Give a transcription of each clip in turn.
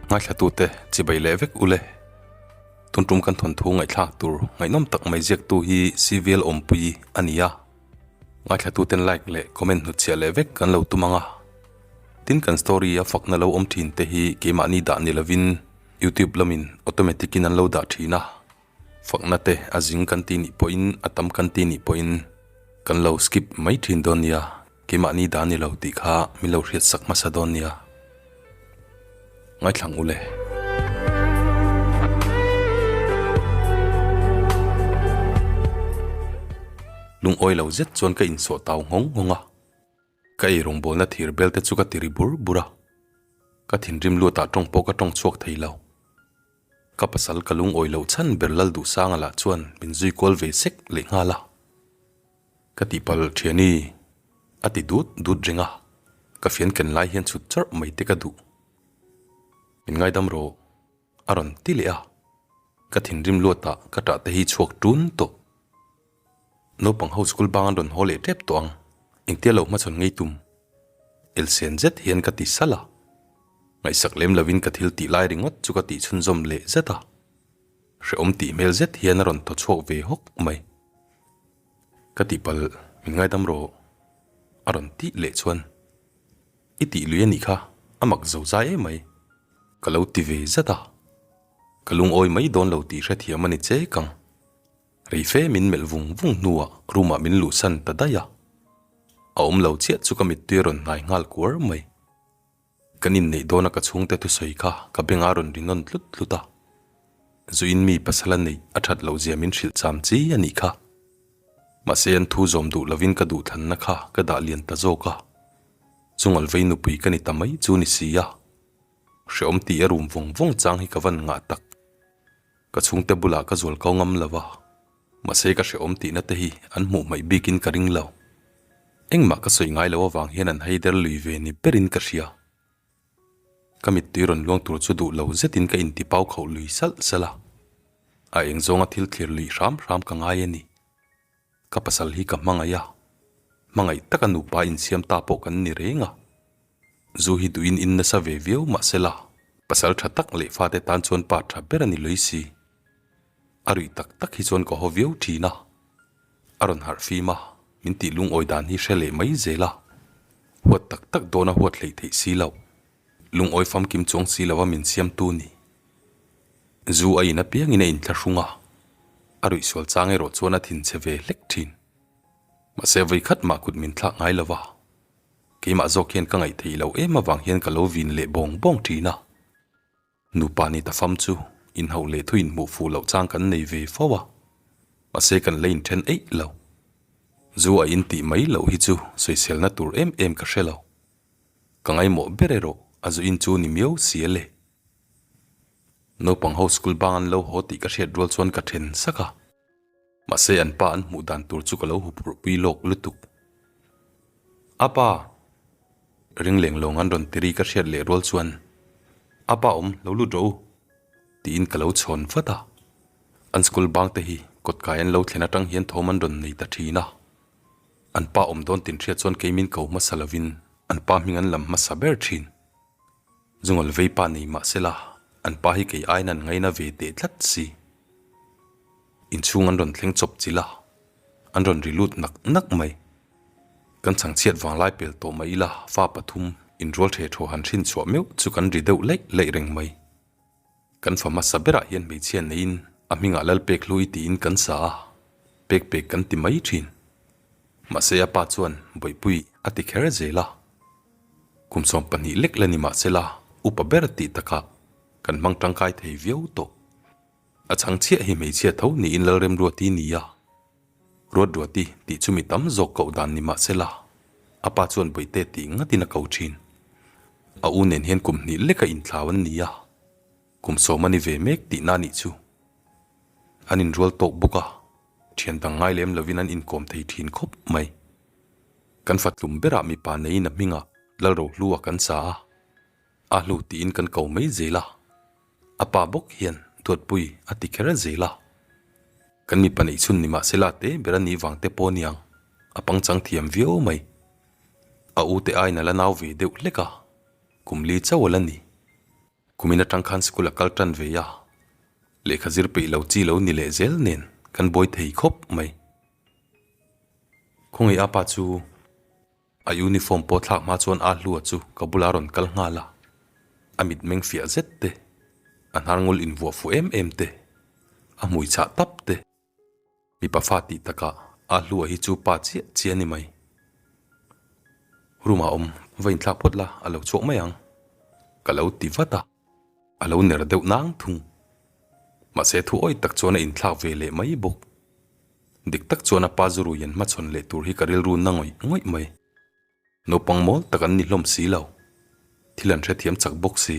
Ngaithlatute chibai leh vek ule. Tun tum kan thawnthu ngaihthlak tur ngaihnawm tak mai ziaktu hi CVL Awmpui a ni a. Ngaithlatuten like leh comment hnutchhiah leh vek kan lo tum ang a. Tin kan story a fakna lo awm thin te hi keimahni dah ni lovin YouTube lamin automatic in an lo dah thin a. Fakna te a zing kan ti nih pawhin a tam kan ti nih pawhin kan lo skip mai thin dawn nia, keimahni dah ni lo tih kha min lo hriat sak hmasa dawn nia. Ngaithlang u le. Lungawi lo zet chuan ka insawh tau nghawng nghawng a, ka ei rawngbawlna thir bel te chu ka ti ri bur bur a, ka thinrim luatah tawng pawh ka tawng chhuak thei lo. Ka pasal ka lungawi loh chhan ber lal duhsanga lah chuan min zui kual ve sek leh nghal a. Ka tihpalh thiani a ti dut dut reng a, ka fian ken lai hian chhut chawrh mai te ka duh. Min ngaidam rawh a rawn ti leh a, ka thinrim luatah ka ṭah te hi chhuak ṭun tawh. Naupang ho school bang an rawn haw leh tep tawh ang, engtia lo hmachhawn ngei tum? Elsen zet hian ka ti salh a, ngaihsak lem lovin ka thil tih lai ringawt chu ka tih chhunzawm leh zet a, hrehawm tih hmel zet hian a rawn thaw chhuak ve hawk mai. Ka tihpalh min ngaidam rawh a rawn tih leh chuan I tih lui a nih kha, a mak zo zai em mai ka lo ti ve zat a, ka lungawi mai dawn lo tih hrethiam a ni chek ang. Rei fe min melh vung vung hnuah room ah min luhsan ta daih a, a awm lo chiah chu ka mittui a rawn hnai nghal kuar mai. Kan inneih dawna ka chhungte thusawi kha ka bengah a rawn ri nawn tlut tlut a, zuin mi pasal a neih a that loh zia min hrilh cham chi a nih kha. Mahse an thu zawm duh lovin ka duhthlanna kha ka dah lian ta zawk a, chungalvei nupui ka ni ta mai chu ni si a, hreawm tih a rum vawng vawng chang hi ka van ngah tak. Ka chhungte bulah ka zual kau ngam lo a, mahse ka hrehawm tihna te hi an hmuh hmaih bikin ka ring lo. Engmah ka sawi ngai lo avang hian an haider lui ve ni berin ka hria. Ka mittui rawn luang tur chu duh lo zetin ka inti pau khauh lui salh salh a, a eng zawnga thil thlir luih hram hram ka ngai a ni. Ka pasal hi ka hmangaih a, hmangaih taka nupa insiam ta pawh kan ni reng a. Zu hi duhin in nasa ve viau mahsela, pasal tha tak leh fate tan chuan pa tha ber a ni lawih si. A ruih tak tak hi chuan ka haw viau thin a, a rawn harh fim a, min tih lungawi dan hi hre leh mai zel a, huat tak tak dawn a huat hleih theih si loh, lungawi famkim chuang si lova min siamtu ni. Zu a in apiangin a inthlahrung a, a ruih sual chang erawh chuan a thinchhe ve hlek thin. Mahse vawikhat mah kut min thlak ngai lova, keimah zawk hian ka ngaih theih loh em avang hian ka lo vin leh bawng bawng thin a. Nupa ni ta fam chu inhauh leh thu inhmuh fuh loh chang kan nei ve fo a, mahse kan la inthen eih lo. Zu a in tih mai loh hi chu sawiselna tur em em ka hre lo. Ka ngaimawh ber erawh a zu in chu ni miau si a le. Naupang ho school bang an lo haw tih ka hriat rual chuan ka then sak a, mahse an pa an hmuh dan tur chu ka lo huphurh pui lawk lutuk. A pa! Ring leng lawng an rawn tiri ka hriat leh rual chuan A pa awm lo lut rawh u tiin ka lo chhawn vat a, an school bang te hi kawtkai an lo thlen atang hian thawm an rawn nei ta thin a, an pa awm dawn tin hriat chuan kei min ko hmasa lovin an pa hming an lam hmasa ber thin. Zungal vei pa nei mah sela, an pa hi kei aiin an ngaina ve teh tlat si. Inchhung an rawn thleng chawp chilh a, an rawn ri lut nak nak mai. Kan chhangchhiat vanglai pel tawh mai ila fa pathum inrual the thaw han hrin chhuah meuh chu kan ri deuh laih laih reng mai. Kan fa hmasa berah hian hmeichhia neiin a hmingah Lalpek hlui tiin kan sa a, pek pek kan ti mai thin. Mahse a pa chuan Bawihpui a ti kher zel a. Kum 12 lek la ni mah sela upa ber tih takah kan hmang tangkai thei viau tawh. A chhang chiah hi hmeichhia tho niin Lalremruati ni a, Ruatruati tih chu mi tam zawk koh dan ni mah sela a pa chuan Bawihte tih ngatin a ko thin. A u nen hian kum hnih leka inthlau an ni a, kum sawm a ni ve mek tihna a nih chu. An inrual tawk bawk a, thian dang ngai lem lovin an inkawm thei thin khawp mai. Kan fatlum berah mipa neiin a hmingah Lalrohlua kan sa a, a hlu tiin kan ko mai zel a, a pa bawk hian Duatpui a ti kher zel a. Kan mipa neih chhun ni mahsela te ber a nih vang te pawh aniang a pangchang thiam viau mai. A u te aiin a la nau ve deuh hlek a, kum li chauh a la ni. Kumin atang khan school a kal tan ve a, lehkha zir peih lo chi lo ni leh zel nen kan buai thei khawp mai. Khawngaih apa chu a uniform pawh thlak hma chuan a hlua chu ka bula rawn kal nghal a, a mitmeng fiah zet te, a hnar ngul invuah fuh em em te, a hmui chhah tap te. Mipa fa tih takah a hlua hi chu pa chiah chiah a ni mai. Room ah awm va inthlak phawt la a lo chhuak mai ang. Ka lo ti vat a, a lo ner deuh nang thung. Mahse thu awih tak chuan a inthlak ve leh mai bawk. Dik tak chuan a pa zurui an hmachhawn leh tur hi ka rilru na ngawih ngawih mai. Naupang mawl tak an ni hlawm si lo. Thil an hrethiam chak bawk si.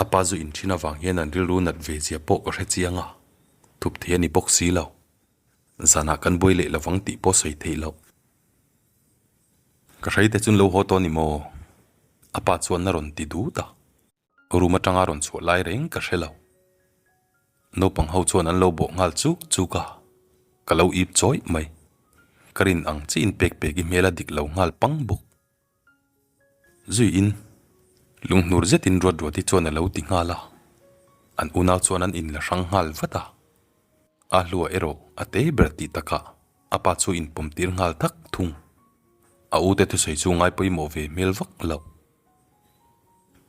A pa zu inthin avang hian an rilru nat ve zia pawh ka hre chiang a, thup thei a ni bawk si lo. Zanah kan buai leh lovang tih pawh sawi theih loh. Ka hreite chun lo haw tawh ni maw? A pa chuan a rawn ti dut a. Room atanga rawn chhuah lai reng ka hre lo. Naupang ho chuan an lo bawh nghal chuk chuk a, ka lo ip chawih mai. Ka rin ang chiin pek pek i hmel a dik lo nghal pang bawk. Zuiin lunghnur zetin ruat ruati chuan a lo ti nghal a, an unau chuan an inla hrang nghal vat a. A hlua erawh a te ber tih takah a pa chu inpawm tir nghal thak thung. A ute thusawi chu ngai pawimawh ve hmel vak loh.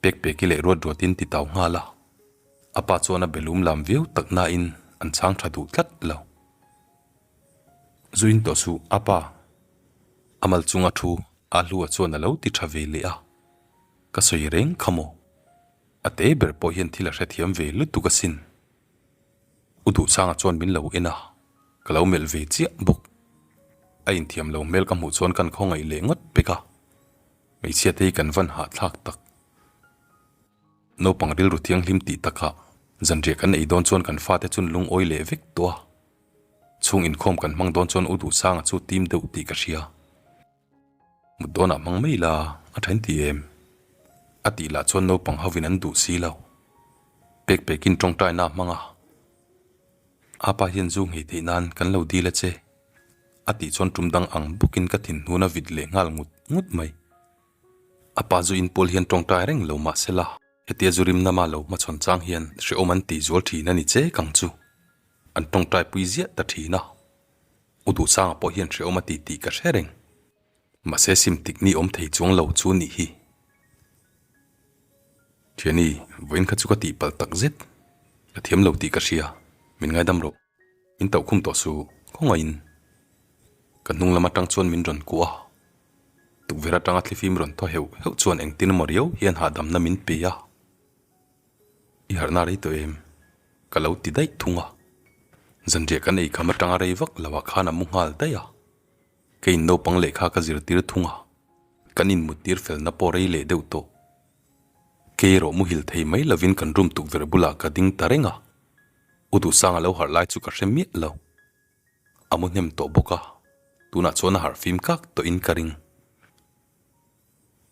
Pek peki leh ruat ruatin ti tau nghal a, a pa chuan a belum lam viau tak nain an chhang tha duh tlat lo. Zuin tawh suh a pa, a mal chunga thu a hlua chuan a lo ti tha ve leh a, ka sawi reng kha maw? A te ber pawh hian thil a hrethiam ve lutuk asin. U Duhsanga chuan min lo en a, ka lo melh ve chiah bawk. A inthiam lo hmel ka hmuh chuan kan khawngaih leh ngawt pek a. Hmeichhia te hi kan van hahthlak tak. Naupang rilru thianghlim tih takah zanriah kan ei dawn chuan kan fate chun lungawi leh vek tawh a. Chhung inkhawm kan hmang dawn chuan U Duhsanga chu tim deuh tih ka hria. Mut dawnah hmang mai la a then ti em? A tih lah chuan naupang hovin an duh si lo. Pek pekin tawngtaina a hmang a. Apa hian zu nghei theih nan kan lo dil a che. A tih chuan tum dang ang bawkin ka thinhnun a vit leh nghal ngut ngut mai. A pa zu in pawl hian tawngtai reng lo mah se la, hetia zu rim nama lo hmachhawn chang hian hrehawm an tih zual thin a ni che kang chu. An tawngtai pui ziah ta thin a. U Duhsanga pawh hian hrehawm a ti tih ka hre reng. Mahse sim tik ni awm thei chuang lo chu nih hi. Thiani, vawiin kha chu ka tihpalh tak zet. Ka thiam lo tih ka hria, min ngaidam rawh. Min tauh khum tawh su, khawngaihin. Ka hnung lam atang chuan min rawn kuah a, tukverh atanga thlifim rawn thaw heuh heuh chuan engtin emaw riau hian hahdamna min pe a. I harhna rei tawh em? Ka lo ti daih thung a. Zanriah kan ei kham atanga rei vak lo ah khan a mu nghal daih a. Keiin naupang lehkha ka zirtir thung a, kan inmuttir felna pawh rei leh deuh tawh. Kei erawh muhil thei mai lovin kan room tukverh bulah ka ding ta reng a. U Duhsanga lo harh lai chu ka hre miah lo. A mu hnem tawh bawk a, tunah chuan a harh fim kak tawhin ka ring.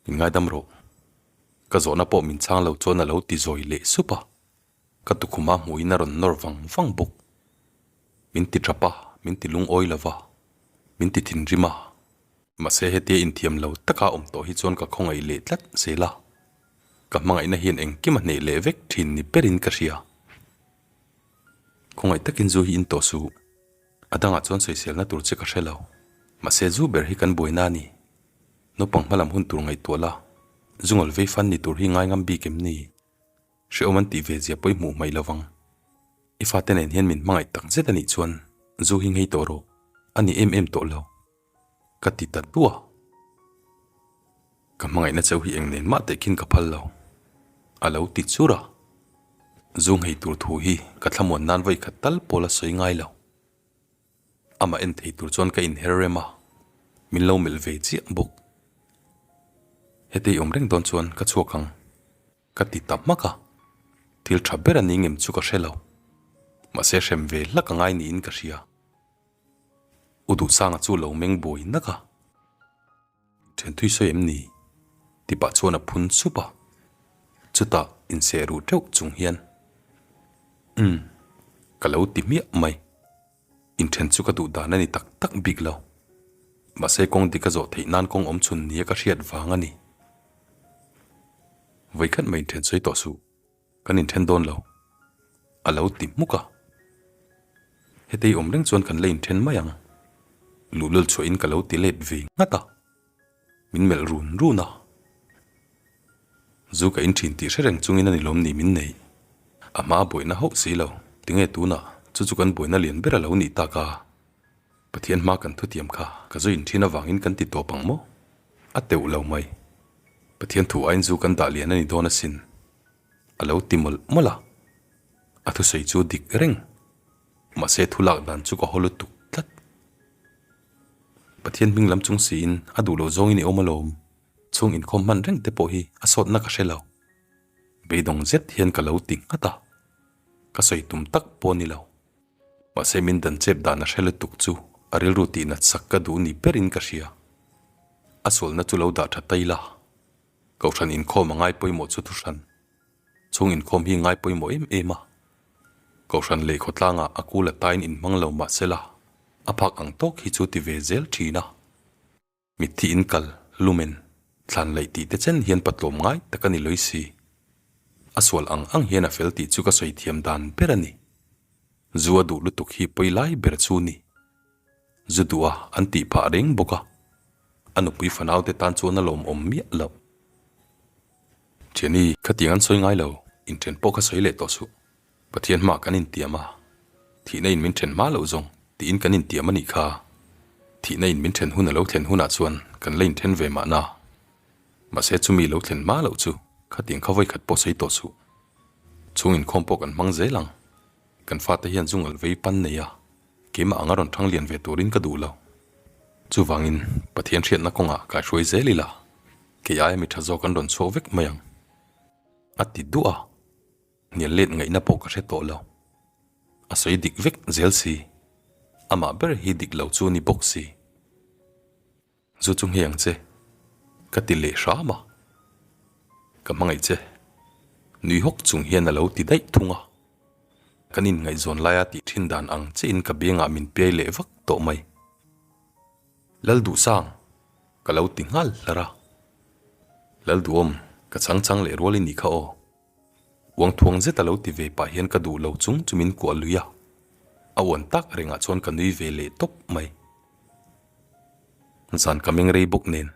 Min ngaidam rawh. Ka zawhna pawh min chhang lo chuan a lo ti zawi leh sup a, ka tukhuma hmuhin a rawn nawr vang vang bawk. Min ti tap a, min ti lungawi lo va, min ti thinrim a. Mahse hetia inthiam lo taka awm tawh hi chuan ka khawngaih leh tlat zel a, ka hmangaihna hian engkim a hneh leh vek thin ni berin ka hria. Khawngaih takin zu hi in tawh suh, a dangah chuan sawiselna tur che ka hre lo. Mahse zu ber hi kan buaina a ni. Naupang hmalam hun tur ngaihtuah la, zu ngawl vei fan ni tur hi ngaingam bik em ni? Hrehawm an tih ve zia pawh i hmuh hmaih lovang. I fate nen hian min hmangaih tak zet a nih chuan zu hi nghei tawh rawh, a ni em em tawh lo. Ka ti ta duah. Ka hmangaihna cheu hi eng nen mah teh khin ka phal lo. A lo ti chur a. Zu nghei tur thu hi ka thlamuan nan vawi khat tal pawl a sawi ngai lo. Amah en thei tur chuan ka inher rem a, min lo melh ve chiah bawk. Hetei awm reng dawn chuan ka chhuak ang. Ka ti ta hmak a, thil tha ber a ni ngem chu ka hre lo. Mahse hrem ve hlak a ngai niin ka hria. U Duhsanga chu lo meng buai nak a, Thian thui sawi em ni? ti pah chuan a phun sup a, chutah inseh ruh teuh chung hian, Umm, ka lo ti hmiah mai. Inthen chu ka duh dan a ni tak tak bik lo. Mahse kawng dik a zawh theih nan kawng awm chhun nia ka hriat vang a ni. Vawikhat mai inthen sawi tawh suh. Kan inthen dawn lo. A lo ti hmuk a. Hetei awm reng chuan kan la inthen mai ang. Luhlul chhuahin ka lo ti let ve nghat a. Min melh run run a. Zu ka in thin tih hre reng chungin a ni lawm ni min nei. A hma buaina hauh si lo. Tinge tunah chu chu kan buaina lian ber a lo nih tak a. Pathian hma kan thutiam kha ka zu in thin avangin kan ti tawp ang maw? A teuh lo mai. Pathian thu aiin zu kan dah lian a ni dawn asin. A lo ti mawlh mawlh a. A thusawi chu dik reng. Mahse thu lak dan chu ka haw lutuk tlat. Pathian hming lam chung siin a duh loh zawngin i awm alawm. Chhung inkhawm hman reng te pawh hi a sawtna ka hre lo. Beidawng zet hian ka lo ti nghat a. Ka sawi tum tak pawh a ni lo. Mahse min dan chep dan a hre lutuk chu a rilru tihnat sak ka duh ni berin ka hria. A sualna chu lo dah tha ta ila. Kohhran inkhawm a ngai pawimawh chu thuhran. Chhung inkhawm hi ngai pawimawh em em a. Kohhran leh khawtlangah a kul a tain inhmang lo mahsela a phak ang tawk hi chu ti ve zel thin a. Mitthi in kal, lumen, thlan laih tih te chen hian patlawm ngai tak a ni lawih si. A sual ang ang hian a fel tih chu ka sawi thiam dan ber a ni. Zu a duh lutuk hi pawi lai ber chu ni. Zu duh a an tih phah reng bawk a. A nupui fanau te tan chuan a lawmawm miah loh. Thiani, khatiang an sawi ngai lo, inthen pawh kha sawi leh tawh suh. Pathian hma kan intiam a, thihna in min then hma loh zawng tiin kan intiam a nih kha. Thihna in min then hun a lo thlen hunah chuan kan la inthen ve mahna. Mahse chumi lo thlen hma loh chu khatiang kha vawikhat pawh sawi tawh suh. Chhung inkhawm pawh kan hmang zel ang. Kan fate hian zungal vei pan nei a, keimah anga rawn thang lian ve turin ka duh lo. Chuvangin Pathian hriatna kawngah kaihruai zel ila, kei aia mi tha zawk an rawn chhuak vek mai ang. A ti duah a. Hnial let ngaihna pawh ka hre tawh lo. A sawi dik vek zel si. Amah ber hi dik lo chu ni bawk si. Zu chu nghe ang che. Ka ti leh hram a. Ka hmangaih che. Nui hawk chung hian a lo ti daih thung a. Kan inngaihzawn laia tih thin dan ang chiahin ka biangah min piai leh vak tawh mai. Lalduhsang! Ka lo ti nghal hlar a. Lalduhawm, ka chang chang leh rual i nih kha aw. Uang thuang zet a lo ti ve pah hian ka duh lo chung chu min kuah lui a, a uan tak rengah chuan ka nui ve leh tawp mai. Zan ka meng rei bawk nen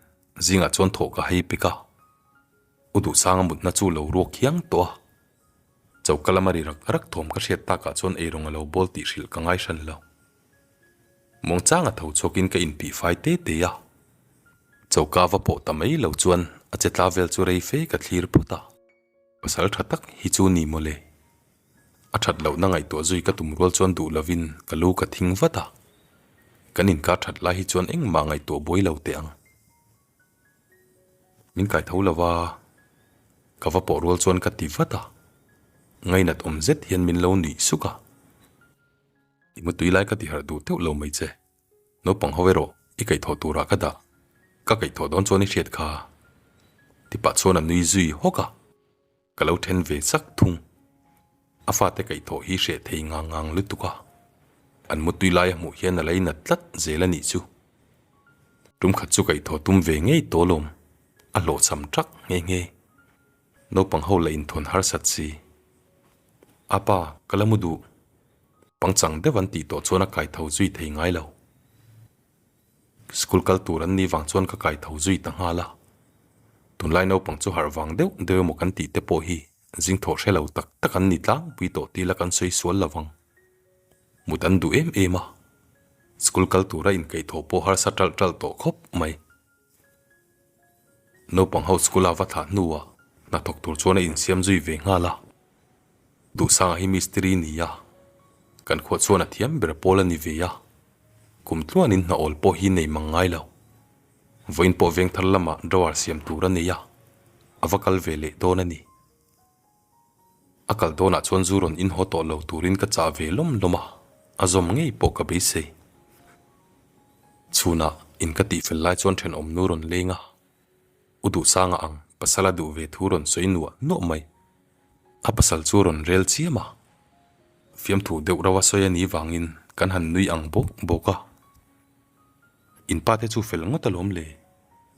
zingah chuan thawh ka hei pek a, U Duhsanga mutna chu lo ruak hiang tawh a, choka lama ri rak rak thawm ka hriat takah chuan eirawng a lo bawl tih hrilh ka ngai hran lo. Muangchanga tho chhuakin ka inpih fai te te a, choka va pawh ta mai lo chuan a che tla vel chu rei fe ka thlir phawt a. Pasal tha tak hi chu ni mawle. A that lohna ngaihtuah zui ka tum rual chuan duh lovin ka lu ka thing vat a. Kan inkar that lai hi chuan engmah ngaihtuah buai lo teh ang. Min kai tho lo va, ka va pawh rual chuan ka ti vat a. Ngainat awm zet hian min lo nuih suk a. I mutui lai ka ti harh duh teuh lo mai che. Naupang ho erawh i kaihthawh turah ka dah. Ka kaihthawh dawn chuan i hriat kha. Ti pah chuan a nui zui hawk a. Ka lo then ve chak thung. A fate kaihthawh hi hreh thei ngang ngang lutuk a. An mutui lai a hmuh hian a lainat tlat zel a nih chu. Tum khat chu kaihthawh tum ve ngei tawh lawm. A hlawhchham ṭak nghe nghe. Naupang ho la inthawn harsat si. A pa, ka la mu duh. Pangchang deuh an tih tawh chuan a kai tho zui thei ngai lo. School kal tur an nih vang chuan ka kai tho zui ta nghal a. Tunlai naupang chu harh vang deuh deuh emaw kan tih te pawh hi zing thawh hre lo tak tak an ni tlangpui tawh tih la kan sawi sual lo vang. Mut an duh em em a. School kal tura inkaihthawh pawh harsa ṭalh ṭalh tawh khawp mai. Naupang ho school a va thlah hnuah hnathawk tur chuan a insiam zui ve nghal a. Duhsanga hi mistiri ni a, kan khuah chuan a thiam ber pawl a ni ve a, kum tluanin hna awl pawh hi nei mang ngai lo. Vawiin pawh vengthar lamah drawer siam tur a nei a, a va kal ve leh dawn a ni. A kal dawnah chuan zu rawn inhaw tawh lo turin ka chah ve lawm lawm a, a zawm ngei pawh ka beisei. Chhunah in ka tihfel lai chuan thenawm nu rawn leng a, U Duhsanga ang pasal a duh ve thu rawn sawi nuah nuah mai. A pasal chu rawn rel chiam a, fiamthu deuh rauh a sawi a nih vangin kan han nui ang bawk bawk a. In pa te chu fel ngawt alawm le,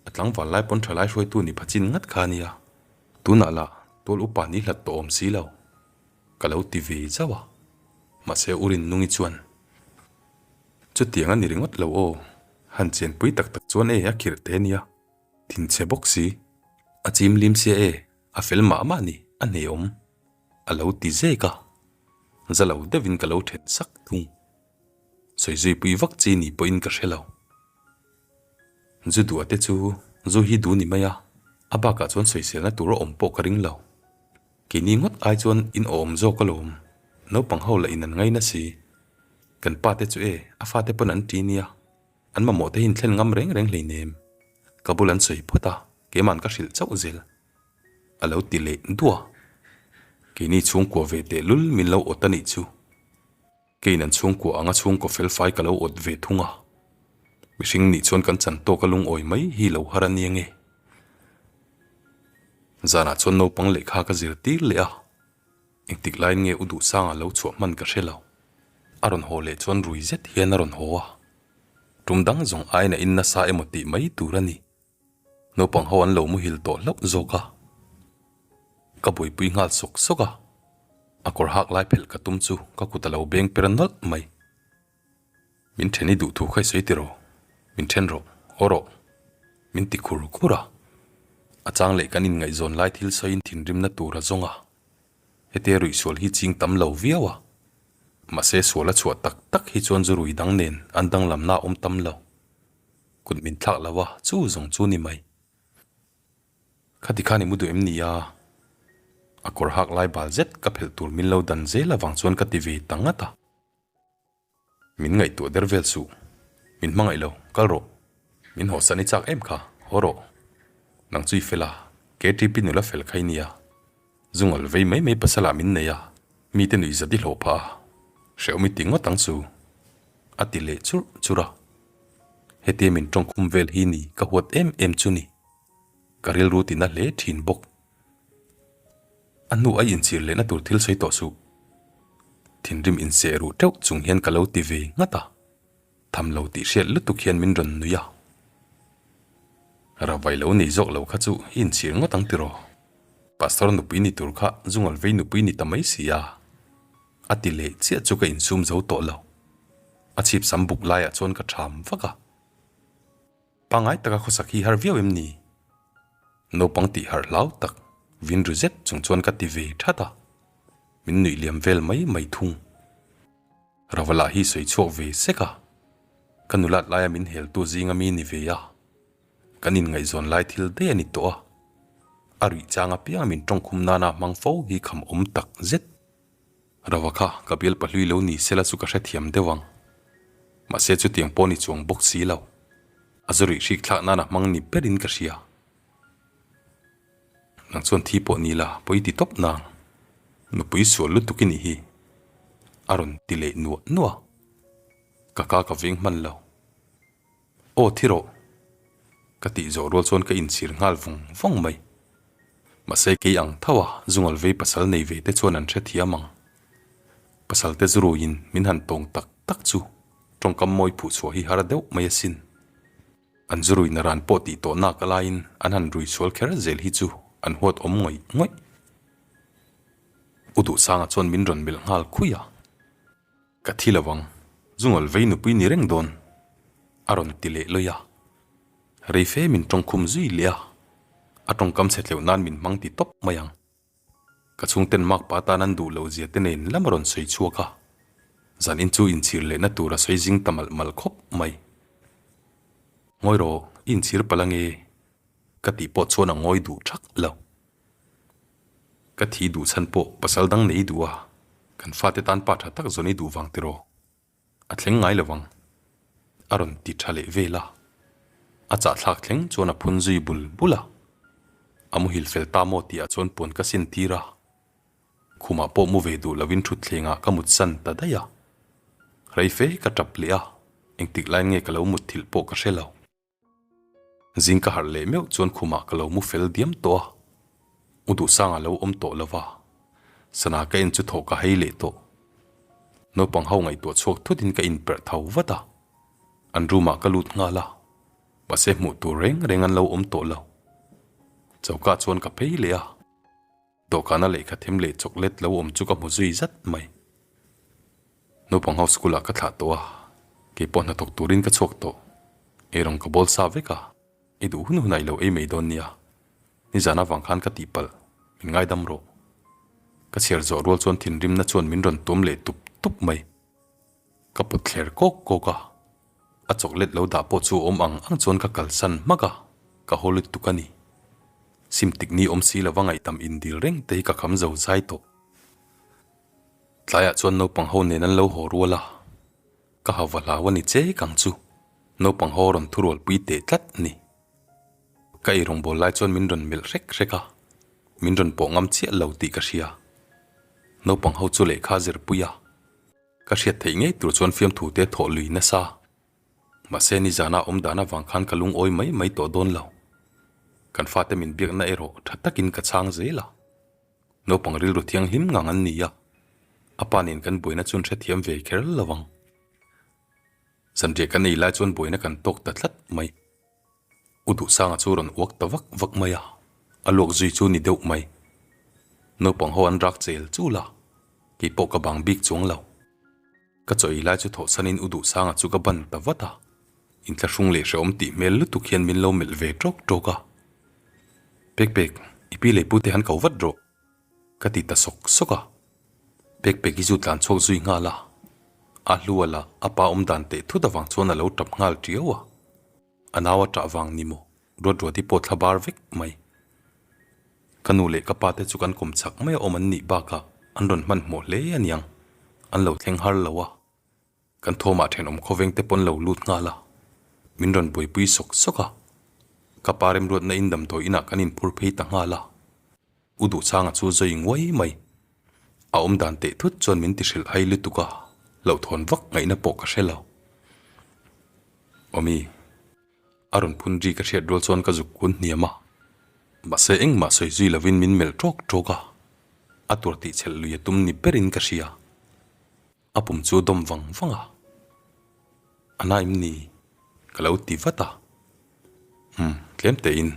a tlangval lai pawn tha lai hruaitu ni pha chin ngat kha a nia. Tunah lah tual upa ni hlat tawh awm si lo. Ka lo ti ve zauh a, mahse U Rinnungi chuan, Chutiang a ni ringawt lo aw, han chenpui tak tak chuan e a khirh te nia, thinchhe bawk si, a chim lim sia e, a fel mah mah ni, a hneawm, a lo ti zek a, za lo deuhin ka lo then sak thung. Sawi zui pui vak chi ni pawhin ka hre lo. Zu duah te chu zu hi duh ni mai a, a bakah chuan sawiselna tur a awm pawh ka ring lo. Keini ngawt ai chuan in awm zawk alawm, naupang ho lah in an ngaina si. Kan pa te chu e, a fate pawn an ṭi nia, an mamawh te hi in thlen ngam reng reng hleinem. Ka bul an sawi phawt a, keima'n ka hrilh chauh zel. A lo ti leh duah. Keini chhungkua ve tehlul min lo awt a nih chu. Keiin an chhungkua anga chhungkaw felfai ka lo awt ve thung a, mihring nih chuan kan chan tawk a lungawi mai hi lo har a nia nge. Zanah chuan naupang lehkha ka zirtir leh a, engtik laiin nge u Duhsanga lo chhuah hman ka hre lo. A rawn haw leh chuan rui zet hian a rawn haw a, tum dang zawng aiin a in nasa emaw tih mai tur a ni. Naupang ho an lo muhil tawh hlauh zawk a, ka buaipui nghal sawk sawk a, a kawr hak lai phelh ka tum chu ka kut a lo beng per nawlh mai. Min then i duh thu kha i sawi tiraw? Min then rawh, aw rawh, min ti khur khur a. A chang leh kan inngaihzawn lai thil sawiin thinrimna tur a zawng a, hetia ruihsual hi ching tam lo viau a, mahse sual a chhuah tak tak hi chuan zu rui dang nen an danglamna a awm tam lo. Kut min thlak lo a, chu zawng chu ni mai. Khati khan i mu duh em ni a? A kawr hak lai bal zet ka phelh tur min lo dan zel avang chuan ka ti ve ta ngat a. Min ngaihtuah der vel suh. Min hmangaih lo, kal rawh. Min hawhsan i chak em kha, haw rawh. Nang chu i fel a, KTP nula fel kha i nia. Zungal vei mai mai pasalah min nei a, mite nuih zat i hlawh phah a, hrehawm i ti ngawt ang chu, a ti leh churh churh a. Hetia min tawngkhum vel hi ni ka huat em em chu ni. Ka rilru tina hle thin bawk. A hnu ai inchhir lehna tur thil sawi tawh suh. Thinrim inseh ruh teuh chung hian ka lo ti ve nghat a. Tham lo tih hriat lutuk hian min rawn nui a. Ravai lo nei zawk lo kha chu i inchhir ngawt ang tiraw? Pastor nupui ni tur kha Zungal vei nupui ni ta mai si a. A ti leh chiah chu ka insum zo tawh lo. A chhip sam buk laiah chuan ka ṭham vak a. Pangngai taka khawsak hi har viau em ni? Naupang tih harh hlau tak vin ru zet chung chuan ka ti ve that a. Min nuih liam vel mai mai thung. Ravala hi sawi chhuak ve sek a, ka nulat laia min heltu zinga mi ni ve a, kan inngaihzawn lai thil daih a ni tawh a, a ruih chang apianga min tawngkhum nana hmang fo hi kham awm tak zet. Rava kha ka bial pahlui lo ni sela chu ka hrethiam deuh ang. Mahse chutiang pawh ni chuang bawk si lo, a zu ruih hrik thlak nana hmang ni berin ka hria. Nang chuan thi pawh ni la, pawi ti tawp nang. Nupui sual lutuk i nih hi. A rawn ti leh nuah nuah. Ka ka ka veng hman lo. Aw thi rawh. Ka tih zawh rual chuan ka inchhir nghal vawng vawng mai. Mahse kei ang tho a, zungal vei pasal nei ve te chuan an hrethiam ang. Pasal te zuruiin min han tawng tak tak chu tawngkam mawi phuh chhuah hi har deuh mai asin. An zu ruihna ran pawh tih tawh nak alaiin an han rui sual kher zel hi chu an huat awm ngawih ngawih. U Duhsanga chuan min rawn melh nghal khui a. Ka thi lo ang, zungawl vei nupui ni reng dawn, a rawn ti leh lawih a. Reife min tawngkhum zui leh a, a tawngkam chhe tleuh nan min hmang ti tawp mai ang. Ka chhungten makpa atan an duh loh zia te nen lam a rawn sawi chhuak a, zanin chu inchhir lehna tur a sawi zing ta malh malh khawp mai. Ngawi rawh, i inchhir palh ange ka tih pawh chuan a ngawi duh thak lo. Ka thi duh chhan pawh pasal dang nei duh a, kan fate tan pa tha tak zawn i duh vang tiraw? A thleng ngai lo vang. A rawn ti tha leh vel a. A chahthlak thleng chuan a phun zui bul bul a. A muhil fel ta maw tih ah chuan puan ka sin tir a. Khumah pawh mu ve duh lovin thutthlengah ka mut san ta daih a. Rei fe ka tap leh a, engtik laiin nge ka lo mutthilh pawh ka hre lo. Zing ka harh leh meuh chuan khumah ka lo mu fel diam tawh a, U Duhsanga lo awm tawh lo va, sana ka en chu thawh ka hei leh tawh. Naupang ho ngaihtuah chhuak thutin ka inperh tho vat a, an room ah ka lut nghal a, mahse hmuh tur reng reng an lo awm tawh lo. Choka chuan ka phei leh a. Dawhkana lehkha them leh chocolate lo awm chu ka hmu zui zat mai. Naupang ho school ah ka thlah tawh a, kei pawh hnathawk turin ka chhuak tawh. Eirawng ka bawl sa vek a, i duh hun hunah i lo ei mai dawn nia. Nizan avang khan ka tihpalh, min ngaidam rawh. Ka chhiar zawh rual chuan thinrimna chuan min rawn tuam leh tup tup mai. Ka pawt thler kawk kawk a, a chocolate lo dah pawh chu awm ang ang chuan ka kalsan hmak a, ka haw lutuk a ni. Sim tik ni awm si lova ngaihtam indil reng te hi ka kham zo zai tawh. Tlaiah chuan naupang ho nen an lo haw rual a, ka ha va hlau a ni che kang chu, naupang ho rawn thurualpui teh tlat a ni. Ka eirawngbawl lai chuan min rawn melh hrek hrek a, min rawn pawh ngam chiah lo tih ka hria. Naupang ho chu lehkha zirpui a, ka hriat theih ngei tur chuan fiamthu te thawh lui nasa. Mahse nizana awm dan avang khan ka lungawi mai mai tawh dawn lo. Kan fate min biakna erawh tha takin ka chhang zel a. Naupang rilru thianghlim ngang an ni a, a pa nen kan buaina chuan hrethiam ve kher lo ang. Zanriah kan ei lai chuan buaina kan tawk ta tlat mai. U Duhsanga chu rawn uak ta vak vak mai a, a luak zui chu ni deuh mai. Naupang ho an rak chel chul a, kei pawh ka bang bik chuang lo. Ka chaw ei lai chu thawhsanin U Duhsanga chu ka ban ta vat a, inthlahrung leh hrehawm tih hmel lutuk hian min lo melh ve ṭawk ṭawk a. Pek pek, i pi leh pute han ko vat rawh, ka ti ta sawk sawk a. Pek pek hi chu tlan chhuak zui nghal a, a hlu a la a pa awm dan teh thut avang chuan a lo tap nghal ṭiau a. A nau a ṭah vang ni maw, ruat ruat hi pawh thla bar vek mai. Ka nu leh ka pa te chu kan kawm chak mai a awm an nih bakah an rawn hmanhmawh hle a niang, an lo thleng har lo a. Kan thawmah thenawm khawveng te pawn lo lut nghal a, min rawn buaipui sawk sawk a. Ka pa remruatna in damdawi inah kan inphur phei ta nghal a. U Duhchanga chu zawi nguai mai. A awm dan teh thut chuan min ti hrilh hai lutuk a, hlauhthawn vak ngaihna pawh ka hre lo. Awmi. A rawn phun ri ka hriat rual chuan ka zuk kun hniam a, mahse engmah sawi zui lovin min melh ṭawk ṭawk a, a tur tih chhelh lui a tum ni berin ka hria. A pum chu dawm vang vang a, A na em ni? Ka lo ti vat a. Umm, tlem tein.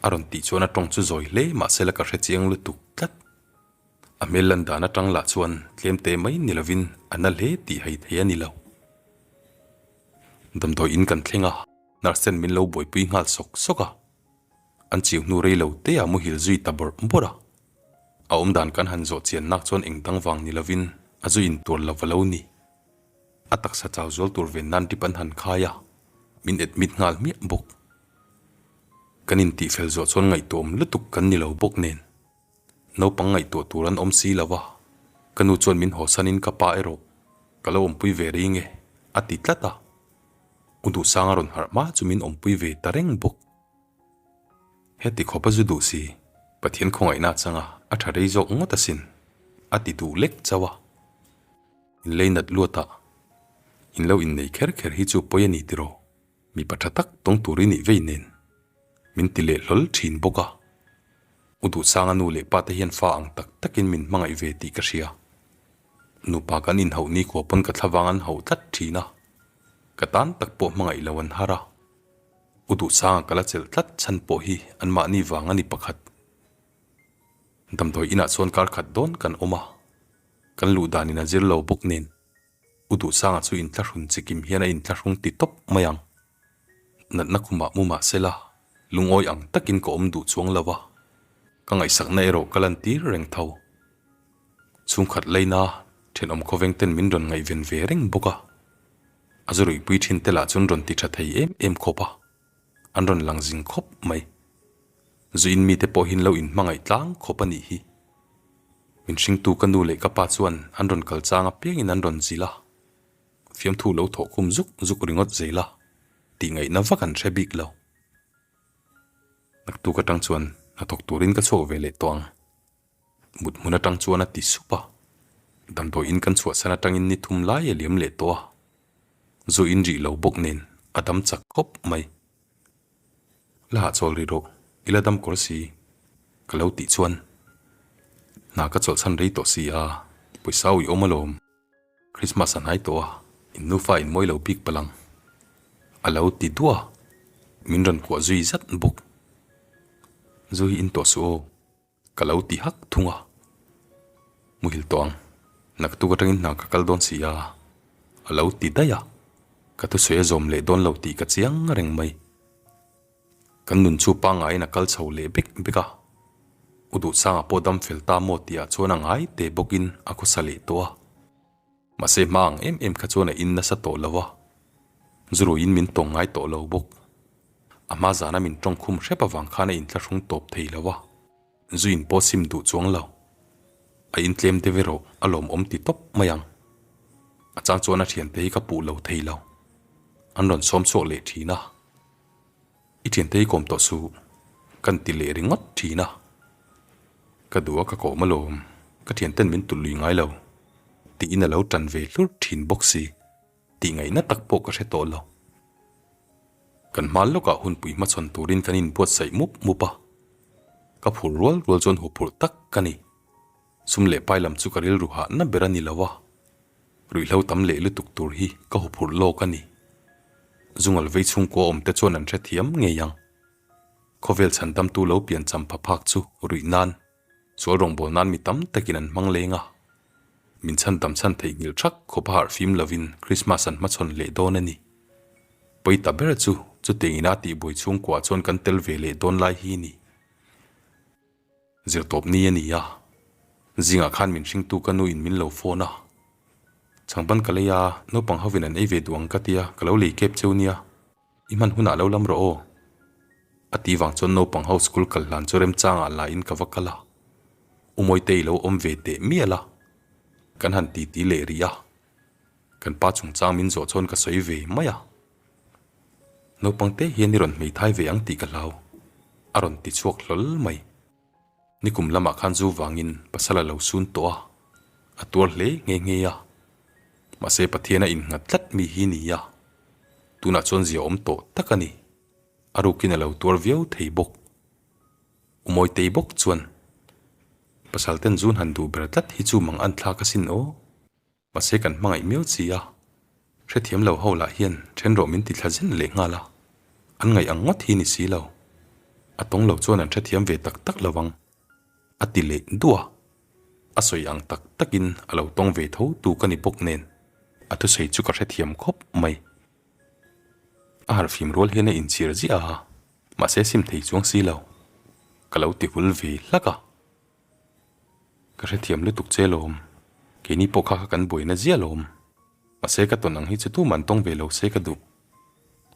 A rawn tih chuan a tawng chu zawi hle mahse la ka hre chiang lutuk tlat. A hmel lan dan atang lah chuan tlem te mai ni lovin a na hle tih hai thei a ni lo. Damdawi in kan thleng a, nurse ten min lo buaipui nghal sawk sawk a. An chiu hnu rei lo te ah muhil zui ta bawrh bawrh a. A awm dan kan han zawh chian nak chuan eng dang vang ni lovin a zu in tuar lo va lo ni. A taksa chau zual tur ven nan drip an han khai a, min admit nghal hmiah bawk. Kan intihfel zawh chuan ngaihtuahawm lutuk kan ni lo bawk nen. Naupang ngaihtuah tur an awm si lo a, ka nu chuan min hawsanin ka pa erawh ka lo awmpui ve rih nge a ti tlat a. U Duhsanga rawn harh hma chu min awmpui ve ta reng bawk. Heti khawp a zu duh si, Pathian khawngaihna changa a tha rei zawk ngawt asin a ti duh lek chauh a. In lei nat luatah in lo innei kher kher hi chu pawi a ni tiraw? Mipa tha tak tawng tur i nih vei nen min ti leh hlawl thin bawk a. U Duhsanga nu leh pa te hian fa ang tak takin min hmangaih ve tih ka hria. Nupa kan inhauh nikhua pawn ka thlavang an hauh tlat thin a, ka tan tak pawh hmangaih lo an har a. U Duhsanga ka la chelh tlat chhan pawh hi anmahni vang a ni pakhat. Damdawi inah chuan kar khat dawn kan awm a, kan luh danin a zir lo bawk nen. U Duhsanga chu inthlahrun chikim hian a inthlahrung ti tawp mai ang. Natna khumah mu mah sela, lungawi ang takin ka awm duh chuang lo a, ka ngaihsakna erawh ka lantir reng tho. Chhungkhat laina thenawm khawveng ten min rawn ngaihven ve reng bawk a, a zuruihpui thin te lah chuan rawn ti tha thei em em khawp a, an rawn lang zing khawp mai. Zuin mite pawh hin lo inhmangaih tlang khawp a nih hi. Min hringtu ka nu leh ka pa chuan an rawn kal chang apiangin an rawn zilh a, fiamthu lo thawh khum zuk zuk ringawt zel a, tih ngaihna vak an hre bik lo. Naktuk atang chuan hnathawk turin ka chhuak ve leh tawh ang. Mut hmun atang chuan a ti sup a, damdawi in kan chhuahsan atangin ni thum lai a liam leh tawh a, zu in rih lo bawk nen a dam chak khawp mai. La hahchawl rih rawh, i la dam kawr si, ka lo tih chuan hna ka chawlhchhan rei tawh si a, pawisa ui awm alawm, Christmas a hnai tawh a, in nufa in mawi lo bik palh ang, a lo ti duah a, min rawn kuah zui zat bawk. Zu hi in tawh suh aw. Ka lo ti hak thung a. Muhil tawh ang, naktuk atangin hna ka kal dawn si a, a lo ti daih a. Ka thusawi a zawm leh dawn lo tih ka chiang reng mai. Kan nun chu pangaiin a kal chho leh bek bek a. U Duhsanga pawh dam fel ta maw tih ah chuan a ngai te bawkin a khawsa leh tawh a. Mahse hma ang em em kha chuan a in nasa tawh lo a, zuruiin min tawng ngai tawh lo bawk. A hma zana min tawng khum hrep avang khan a inthlahrung tawp thei lo a, zu in pawh sim duh chuang lo. A in tlem deuh erawh a lawmawm ti tawp mai ang. A chang chuan a thiante hi ka puh lo thei lo. An rawn sawm chhuak leh thin a. I thiante hi kawm tawh suh, kan ti leh ringawt thin a. Ka duh a ka kawm alawm, ka thianten min tulh lui ngai lo, tiin a lo tan ve hlur thin bawk si, tih ngaihna tak pawh ka hre tawh lo. Kan hma lawkah hunpui hmachhawn turin kan inbuatsaih mup mup a, ka phur rual rual chuan huphurh tak ka ni. Sum leh pai lam chu ka rilru hahna ber a ni lo a, ruihhlo tam leh lutuk tur hi ka huphurh lawk a ni. Zungal vei chhungkua awmte chuan an hrethiam ngei ang. Khawvel chhandamtu lo pian champha phak chu ruih nan, sual rawngbâwl nan mi tam takin an hmang leng a. Min chhandam chhan theihnghilh thak khawp a harh fim lovin Krismas an hmachhawn leh dawn a ni. Pawi ta ber chu chutiang ina tihbuai chhungkuaah chuan kan tel ve leh dawn lai hi ni. Zirtawp ni a ni a, zingah khan min hringtu ka nu in min lo phone a, chhangban ka lei a, naupang hovin an ei ve duh ang ka tia, ka lo lei kep cheu nia, i hman hunah lo lam rawh aw. A ti vang chuan naupang ho school kal hlan chu remchangah la in ka va kal a, U Mawitei lo awm ve teh mial a, kan han titi leh rih a, kan pa chungchang min zawh chuan ka sawi ve mai a. Naupang te hian i rawn hmeithai ve ang tih ka hlau, a rawn ti chhuak hlawl mai. Nikum lamah khan zu vangin pasal a lo sun tawh a, a tuar hle nghe nghe a. Mahse Pathian a innghat tlat mi hi ni a, tunah chuan zia awm tawh tak a ni. A rukin a lo tuar viau thei bawk. U Mawitei bawk chuan, Pasal ten zun han duh ber tlat hi chu mang an thlak asin aw. Mahse kan hmangaih miau chi a, hrethiam lo ho lah hian then rawh min ti thla zen leh nghal a, an ngaih ang ngawt hi ni si lo. A tawng lo chuan an hrethiam ve tak tak lo ang, a ti leh duah a. A sawi ang tak takin a lo tawng ve tho tu ka ni bawk nen, a thusawi chu ka hrethiam khawp mai. A harhfim rual hian a inchhir ziah a, mahse sim thei chuang si lo, ka lo ti hul ve hlak a. Ka hrethiam lutuk che lawm, keini pawh kha kha kan buaina ziah lawm. Mahse ka tawn ang hi chu tuman tawng ve lo se ka duh.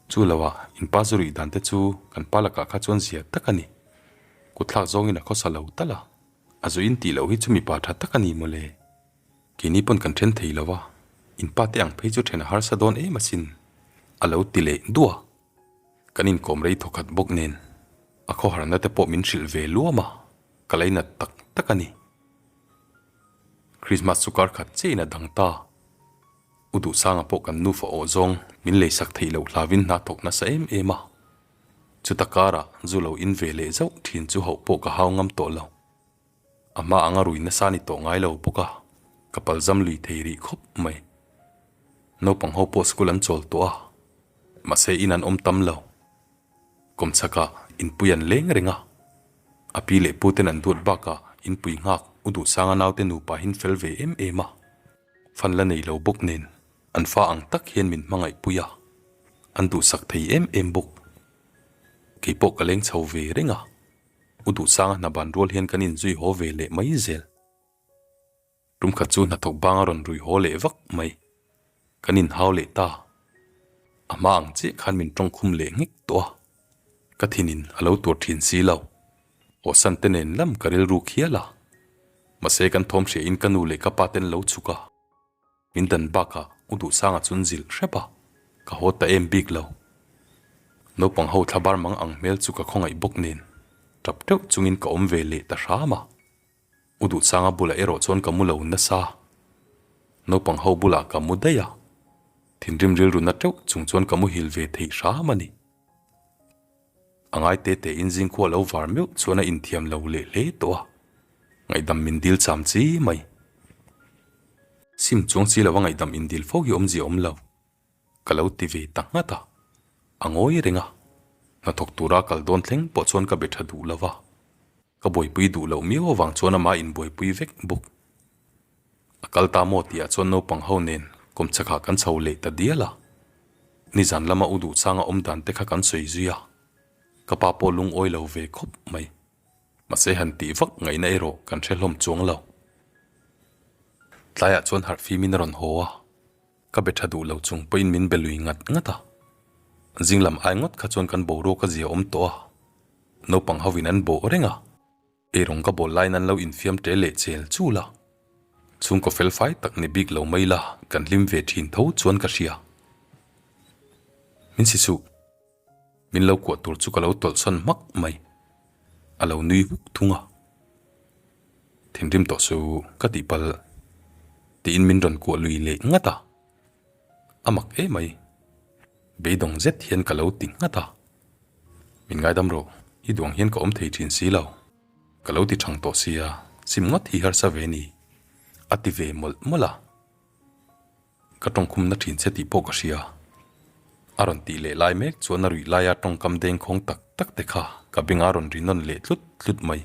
Chu lo ah in pa zu ruih dan te chu kan pa lakah kha chuan zia tak a ni. Kutthlak zawngin a khawsa lo tal a, a zu in tih loh hi chu mipa tha tak a ni mawle. Keini pawn kan then thei lo a, in pa te ang phei chu then a harsa dawn em asin, a lo ti leh duah. Kan inkawm rei thawkhat bawk nen a khawharna te pawh min hrilh ve luam a, ka leinat tak tak a ni. Christmas chu kar khat chiahin a dang ta. U Duhsanga pawh kan nufa awh zawng min leisak theih loh hlauin hna thawk nasa em em a. Chuta karah zu lo in ve leh zauh thin chu hauh pawh ka hau ngam tawh lo. A hma anga rui nasa ni tawh ngai lo bawk a, ka palzam lui thei rih khawp mai. Naupang ho pawh school an chawl tawh a, mahse in an awm tam lo. Kawmchhakah inpui an leng reng a, a pi leh pu ten an duat bakah inpui nghak U Duhsanga naute nupa hin fel ve em em a, fan la nei lo bawk nen an fa ang tak hian min hmangaihpui a, an duhsak thei em em bawk. Keipawh ka leng chho ve reng a. U Duhsanga hna ban rual hian kan inzui haw ve leh mai zel. Tum khat chu hnathawk bang a rawn rui haw leh vak mai. Kan inhau leh ta. A hma ang chiah khan min tawngkhum leh nghek tawh a. Ka thinin a lo tur thin si lo. Awhsan te nen lam ka rilru khial a. Mahse kan thawm hriain ka nu leh ka pa ten lo chhuk a. Min dan bakah U Duhsanga chu an zilh hrep a, ka haw ta em bik lo. Naupang ho thlabar mang ang hmel chu ka khawngaih bawk nen, tap teuh chungin ka awm ve leh ta hram a. U Duhsanga bulah erawh chuan ka mu lo nasa. Naupang ho bulah ka mu daih a, thinrim rilru na teuh chung chuan ka muhil ve theih hram a ni. A ngai te te in zingkhua lo var meuh chuan a inthiam lo leh hle tawh a, ngaihdam min dil cham chi mai. Sim chuang si lova ngaihdam in dil fo hi awmzia awm lo, ka lo ti ve ta nghat a, a ngawi reng a, hnathawk tura kal dawn thleng pawh chuan ka be tha duh lo va. Ka buaipui duh loh miau avang chuan amah inbuaipui vek bawk. A kal ta maw tihah chuan naupang ho nen kawmchhakah kan chho leh ta dial a. Nizan lama u duhchanga awm dan te kha kan sawi zui a, ka pa pawh lungawi lo ve khawp mai. Mahse han tih vak ngaihna erawh kan hre hlawm chuang lo. Tlaiah chuan harh fimin a rawn haw a, ka be tha duh lo chung pawhin min be lui ngat ngat a. Zing lam ai ngawt kha chuan kan boruak a zia awm tawh a, naupang hovin an bawh reng a. Eirawng ka bawl laiin an lo infiam ṭe leh chel chul a, chhungkaw fel fai tak ni bik lo mai la kan hlim ve ṭhin tho chuan ka hria. Min si suh, min lo kuah tur chu ka lo tawlhsawn hmak mai, a lo nui huk thung a. Thinrim tawh su ka tih palh tiin min rawn kuah lui leh ngat a, a mak emai, beidawng zet hian ka lo ti nghat a. Min ngaidam rawh, i duang hian ka awm thei thin si lo. Ka lo ti thang tawh sia, sim ngawt hi harsa ve ni. A ti ve mawlh mawlh a. Ka tawngkhumna thin che tih pawh ka hria. A rawn tih leh lai mek chuan a ruih laia tawngkam dengkhawng tak tak te kha ka bengah a rawn ri nawn leh tlut tlut mai.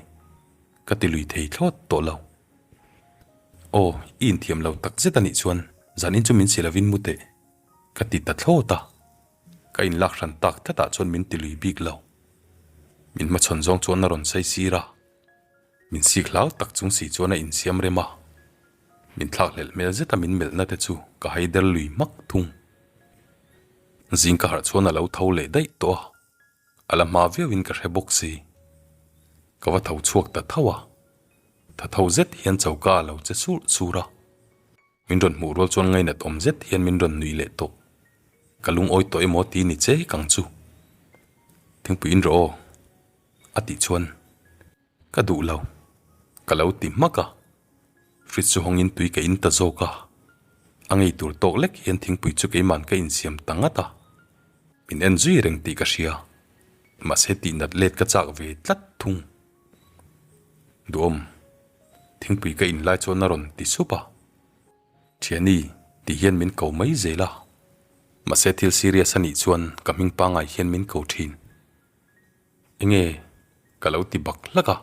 Ka ti lui thei thlawt tawh lo. Aw, i inthiam lo tak zet a nih chuan zanin chu min si lovin mu teh. Ka ti ta thlawt a. Ka inlak hran tak tlatah chuan min ti lui bik lo. Min hmachhawn zawng chuan a rawn sawi sir a, min sik hlau tak chung si chuan a insiam rem a. Min thlakhlelh hmel zeta min melhna te chu ka haider lui hmak thung. Zing ka harh chuan a lo tho leh daih tawh a, a la hma viauin ka hre bawk si. Ka va tho chhuak ta tho a, tha tho zet hian choka a lo che surh surh a. Min rawn hmuh rual chuan ngainat awm zet hian min rawn nuih leh tawh. Ka lungawi tawh emaw ti ni che kang chu. Thingpui in rawh aw a tih chuan ka duh lo. Ka lo ti hmak a, fridge chu hawngin tui ka in ta zawk a. A ngei tur tawk lek hian thingpui chu keiman ka insiam ta ngat a. Min en zui reng tih ka hria. Mahse tihnat let ka chak ve tlat thung. Duhawm. Thingpui ka in lai chuan a rawn ti sup a, Thiani tih hian min ko mai zel a, mahse thil serious a nih chuan ka hming pangngai hian min ko thin. Enge ka lo ti bak hlak a,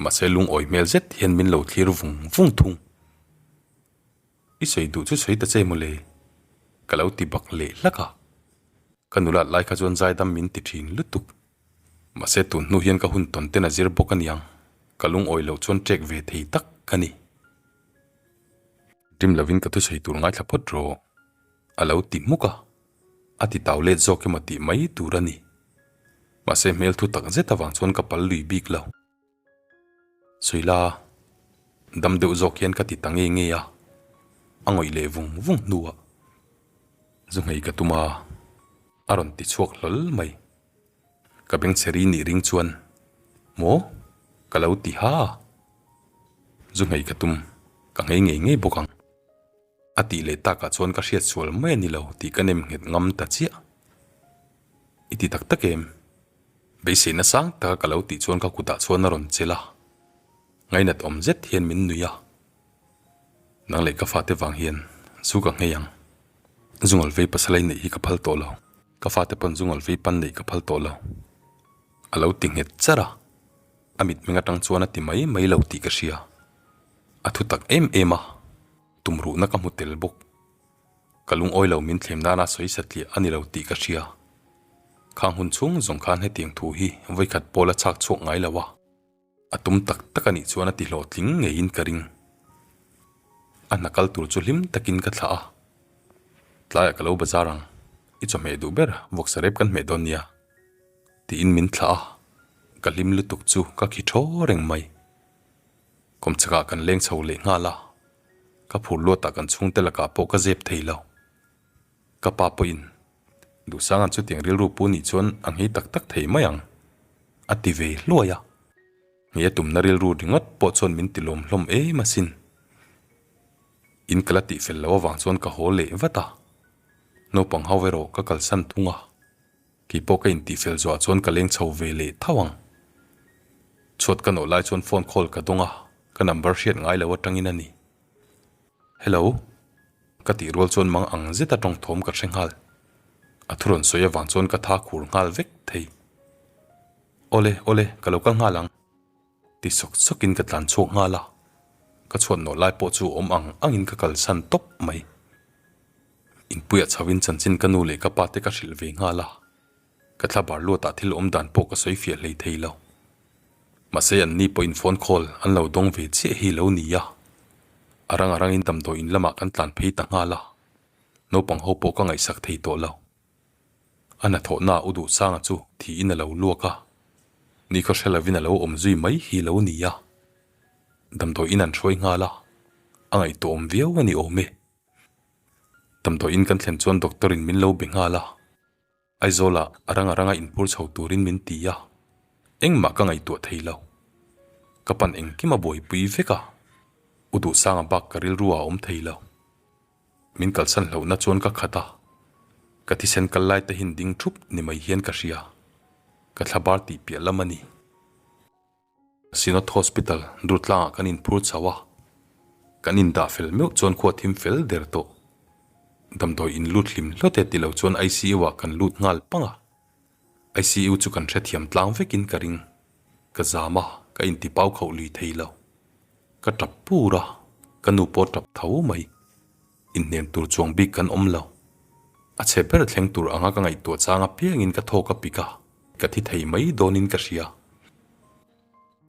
mahse lungawi hmel zet hian min lo thlir vung vung thung. I sawi duh chu sawi ta che mawle, ka lo ti bak leh hlak a, ka nulat lai kha chuan zaidam min ti thin lutuk. Mahse tun hnu hian ka hun tawn ten a zir bawk aniang, ka lungawi loh chuan ṭek ve thei tak ka ni. Rim lovin ka thusawi tur ngaithla phawt rawh, a lo ti hmuk a, a ti tau let zawk emaw tih mai tur a ni. Mahse hmel thu tak zet avang chuan ka pal lui bik lo. Suila, dam deuh zawk hian ka ti ta nge nge a, a ngawih leh vung vung hnuah zu nghei ka tum a, a rawn ti chhuak hlawl mai. Ka bengchheri nih ring chuan, Maw? Ka lo ti ha a, zu nghei ka tum, ka nghei ngei ngei bawk ang. A tih leh takah chuan ka hriat sual mai a ni lo tih ka nem nghet ngam ta chiah. I ti tak tak em? Beiseina sang taka ka lo tih chuan ka kutah chuan a rawn chelh a, ngainat awm zet hian min nuih a. Nang leh ka fate vang hian zu ka nghei ang. Zungal vei pasal ei neih hi ka phal tawh lo. Ka fate pawn zungal vei pan neih ka phal tawh lo. A lo ti nghet char a, a mitmeng atang chuan a ti mai mai lo tih ka hria. A thu tak em em a, tumruhna ka hmu tel bawk. Ka lungawi lo min thlem nana sawi satliah a ni lo tih ka hria. Khang hun chhung zawng khan hetiang thu hi vawikhat pawl a chhak chhuak ngai lo a. A tum tak tak a nih chuan a ti hlawhtling ngeiin ka ring. A hna kal tur chu hlim takin ka thlah a. Tlaiah ka lo bazar ang, i chawhmeh duh ber vawksa rep kan hmeh dawn nia tiin min thlah a. Ka hlim lutuk chu ka khi thaw reng mai. Kawmchhakah kan leng chho leh nghal a, ka phur luatah kan chhungte lakah pawh ka zep thei lo. Ka pa pawhin, Duhsanga'n chutiang rilru pu nih chuan a nghei tak tak thei mai ang, a ti ve hluai a. Nghei a tumna rilru ringawt pawh chuan min ti lawm hlawm em asin. In ka la tihfel loh avang chuan ka haw leh vat a, naupang ho erawh ka kalsan thung a. Kei pawh ka intihfel zuah chuan ka leng chho ve leh tho ang. Chhuat ka nawh lai chuan phone call ka dawng a, ka number hriat ngai lo atangin a ni. Hello? Ka tih rual chuan mang ang zeta tawng thawm ka hre nghal. A thu rawn sawi avang chuan ka tha khur nghal vek thei. Awle, awle, ka lo kal nghal ang. Ti sawk sawkin ka tlan chhuak nghal a, ka chhuat nawh lai pawh chu awm ang angin ka kalsan tawp mai. Inpuiah chhoin chanchin ka nu leh ka pa te ka hrilh ve nghal a, ka thla bar luatah thil awm dan pawh ka sawi fiah hlei thei lo. Mahse an ni pawhin phone call an lo dawng ve chiah hi lo ni a, a rang a rangin damdawi in lamah kan tlan phei ta nghal a, naupang ho pawh ka ngaihsak thei tawh lo. A hnathawhnaah u Duhsanga chu thiin a lo luak a, nikhaw hre lovin a lo awm zui mai hi lo ni a, damdawi in an hruai nghal a, a ngaihtuahawm viau a ni awm e. Damdawi in kan thlen chuan doctor in min lo be nghal a, Aizawlah a rang a ranga inphur chho turin min ti a, engmah ka ngaihtuah thei lo. Ka pan engkim a buaipui vek a, u Duhsanga bak ka rilru ah a awm thei lo. Min kalsan hlauhna chuan ka khat a, ka thisen kal lai te hin ding thup ni mai hian ka hria, ka thla bar tih piah lam a ni. Synod Hospital Durtlangah kan inphur chho a, kan indah fel meuh chuan khua thim fel der tawh. Damdawi in lut hlim hlawt e ti lo chuan ICU ah kan lut nghal pang a, ICU chu kan hrethiam tlang vekin ka ring. Ka zam a, ka intipau khauh lui thei lo. Ka tap pur a, ka nu pawh tap tho mai. Inhnem tur chuang bik kan awm lo. A chhe ber thleng tur anga ka ngaihtuah chang apiangin ka thawk a pik a, ka thi thei mai dawnin ka hria.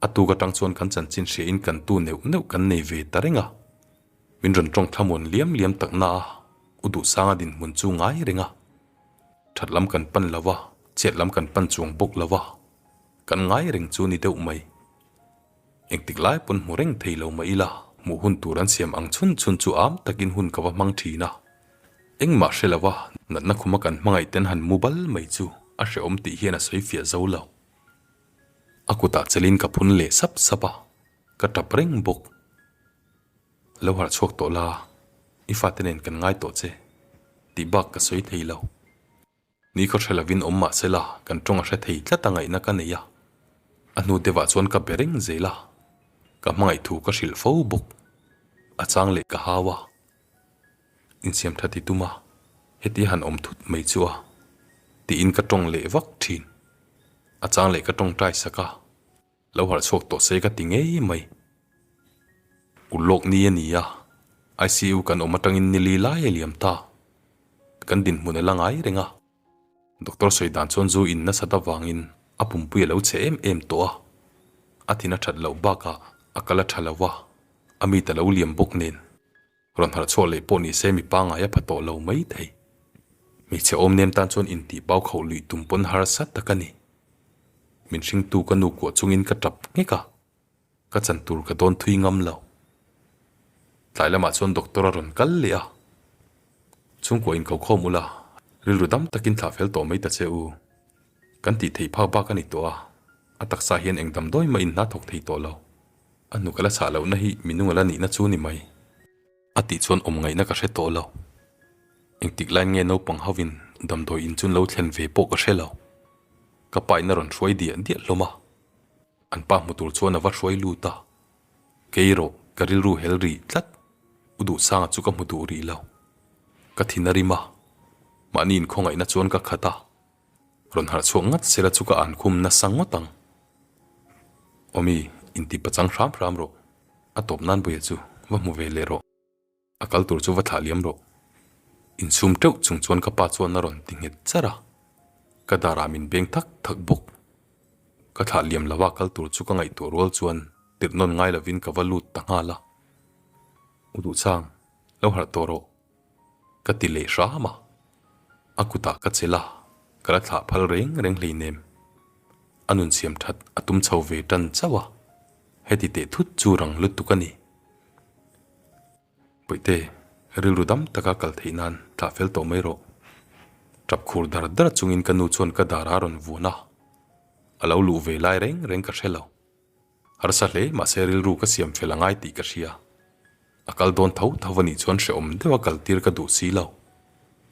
A tuk atang chuan kan chanchin hriain kan tu neuh neuh kan nei ve ta reng a. Min rawn tawng thlamuan liam liam tak na a, U Duhsanga dinhmun chu ngai reng a. That lam kan pan lo va, chet lam kan pan chuang bawk lo va, kan ngai reng chu ni deuh mai. Engtik lai pawn hmu reng thei lo mah ila, hmuh hun tur an siam ang chhun chhun chu am takin hun ka va hmang thin a. Engmah hre lova natna khuma kan hmangaih ten han mu bal mai chu a hrehawm tih hian a sawi fiah zo lo. A kutah chelin ka phun leh sap sap a, ka tap reng bawk. Lo harh chhuak tawh la, i fate nen kan ngai tawh che tih bak ka sawi thei lo. Ni khaw hre lovin awm mah sela kan tawng a hre thei tlat a ngaihna ka nei a, a hnu deuhah chuan ka be reng zel a, ka hmangaih thu ka hrilh fo bawk. A chang leh ka hau a, insiam tha ti tum a, heti han awm thut mai chu a, tiin ka tawng leh vak thin. A chang leh ka tawngtai sak a. Lo harh chhuak tawh se ka ti ngei mai. Ulawk ni a ni a, ICU kan awm atangin nili lai a liam ta. Kan dinhmun a la ngai reng a. Doctor sawi dan chuan zu in nasat avangin a pumpui a lo chhe em em tawh a. A thin a that loh bakah a kal a tha lo a, a mit a lo liam bawk nen. Rawn harh chhuah leh pawh ni se mi pangngai a pha tawh lo mai thei. Hmeichhe awm nem tan chuan intih pau khauh luih tum pawn harsa tak a ni. Min hringtu ka nu kuah chungin ka tap nghek a, ka chan tur ka dawn thui ngam lo. Tlai lamah chuan doctor a rawn kal leh a, Chhungkua in ko khawm ula, rilru dam takin thlah fel tawh mai ta che u. Kan tih theih phak bak a ni tawh a, a taksa hian eng damdawi mah in hna thawk thei tawh lo. A hnuk a la chhah lohna hi minung a la nihna chu ni mai. A tih chuan awm ngaihna ka hre tawh lo. Engtik lain nge naupang hovin damdawi in chun lo thlen ve pawh ka hre lo. Ka pa in a rawn hruai diah diah hlawm a. An pa hmu tur chuan a va hruai lut a. Kei erawh ka rilru hel rih tlat. U Duhsanga chu ka hmu duh rih lo. Ka thin a rim a. Mahni inkhawngaihna chuan ka khat a. Rawn harh chhuak ngat sela chu ka an khum nasa ngawt ang. Awmi, inti pachang hram hram rawh. A tawp nan buia chu va hmu ve leh rawh. A kal tur chu va thlah liam rawh. Insum teuh chung chuan ka pa chuan a rawn ti nghet char a. Ka darah min beng thak thak bawk. Ka thlah liam lova kal tur chu ka ngaihtuah rual chuan tirh nawn ngai lovin ka va lut ta nghal a. U Duhchang, lo harh tawh rawh. Ka ti leh hram a, a kutah ka chelh a, ka la thlah phal reng reng hleinem. A nun siam that a tum chho ve tan chauh a, heti teh thut chu rang lutuk a ni. Pawihte, rilru dam taka kal theih nan thlah fel tawh mai rawh. Tap khur dar dar chungin ka nu chuan ka dar a rawn vuan a, a lo luh ve lai reng reng ka hre lo. Harsa hle mahse rilru ka siam fel a ngai tih ka hria. A kal dawn tho tho a nih chuan hrehawm deuha kal tir ka duh si lo.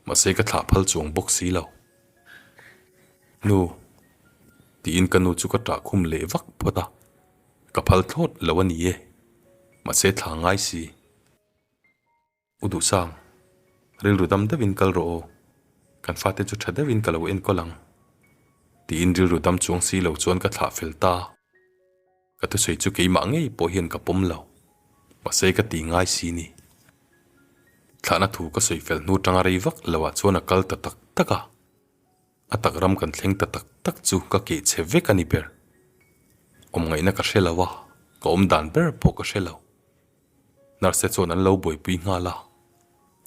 Mahse ka thlah phal chuang bawk si lo. Nu. Tiin ka nu chu ka ṭah khum leh vak phawt a. Ka phal thlawt lo a ni e. Mahse thla ngai si. U Duhsang, rilru dam deuhin kal rawh aw, kan fate chu tha deuhin ka lo enkawl ang, tiin rilru dam chuang si lo chuan ka thlah fel ta. Ka thusawi chu keimah ngei pawh hian ka pawm lo. Mahse ka ti ngai si ni. Thlahna thu ka sawi fel hnu tanga rei vak lo ah chuan a kal ta tak tak a. A tak ram kan thleng ta tak tak chu ka keh chhe vek a ni ber. Awm ngaihna ka hre lo a, ka awm dan ber pawh ka hre lo. Nurse te chuan an lo buaipui nghal a,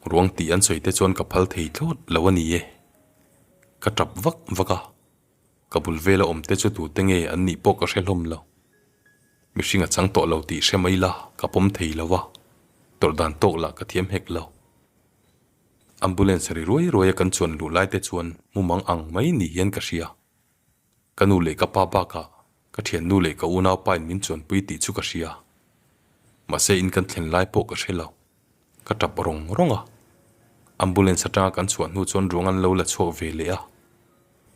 ruang tih an sawi te chuan ka phal thei thlawt lo a ni e. Ka tap vak vak a, ka bul vela awm te chu tute nge an nih pawh ka hre hlawm lo. Mihring a chang tawh lo tih hre mai la ka pawm thei lo a, tawrh dan tawk lah ka thiam hek lo. Ambulance ri ruai ruai a kan chuan luh lai te chuan mumang ang mai ni hian ka hria. Ka nu leh ka pa bakah ka thiannu leh ka unaupa in min chuanpui tih chu ka hria. Mahse in kan thlen lai pawh ka hre lo. Ka tap rawng rawng a. Ambulance atanga kan chhuah hnu chuan ruang an lo la chhuak ve leh a.